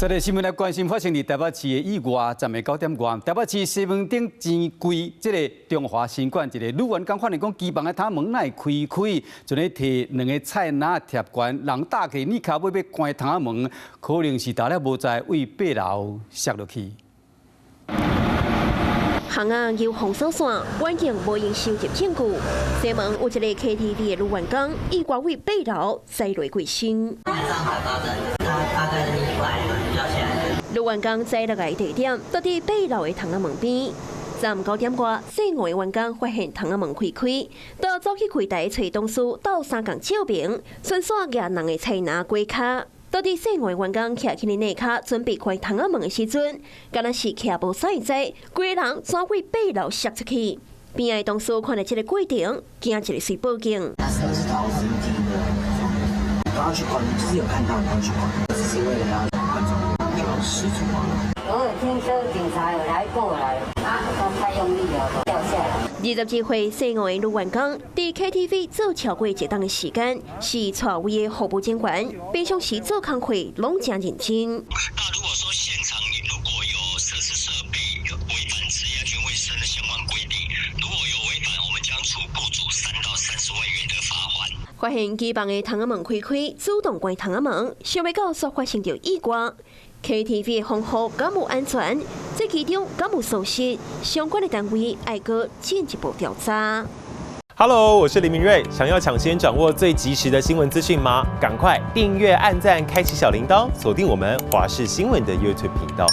這个新聞來關心發生佇台北市的意外，昨暝9點外，台北市西門町錢櫃這个中華新館一個女員工發現講機房的窗門哪會開開，就咧提兩个菜籃疊懸，人搭起呢跤尾欲關窗門，可能是踏了無在位八樓摔落去。巷仔有封鎖線，環境無閒收集證據。西門有一個 KTV 的女員工，意外位八樓栽落過身。大概是意外掉下來。女員工栽落來地點，就佇八樓的窗仔門邊。昨昏9點外，姓吳的員工發現窗仔門開開，就走去櫃台揣同事鬥相共照明，順紲舉兩个菜籃過跤。到佇姓吳的員工徛起咧內跤準備關窗仔門的時陣，敢若是徛無所在，規个人轉位八樓摔出去。邊仔的同事看著這个過程，驚一个隨報警。那時候是頭是低的，剛剛去關，就是有看到，然後去關，只是為了要觀眾就失足嘛。我有聽說警察有來過來，啊，講太用力了，掉下來。22歲姓吳的女員工，佇 KTV 做超過一冬的時間，是帶位的服務人員，平常時做工課攏誠認真。那如果說現場如果有設施設備有違反職業安全衛生的相關規定，如果有違反，我們將處雇主3到30萬元的罰鍰。發現機房的窗仔門開開，主動關窗仔門，想袂到煞發生著意外。KTV 的防護敢有安全？這其中敢有疏失？相關的單位愛閣進一步調查。 Hello，我是林明瑞。想要搶先掌握最及時的新聞資訊嗎？趕快訂閱、按讚、開啟小鈴鐺，鎖定我們華視新聞的 YouTube 頻道。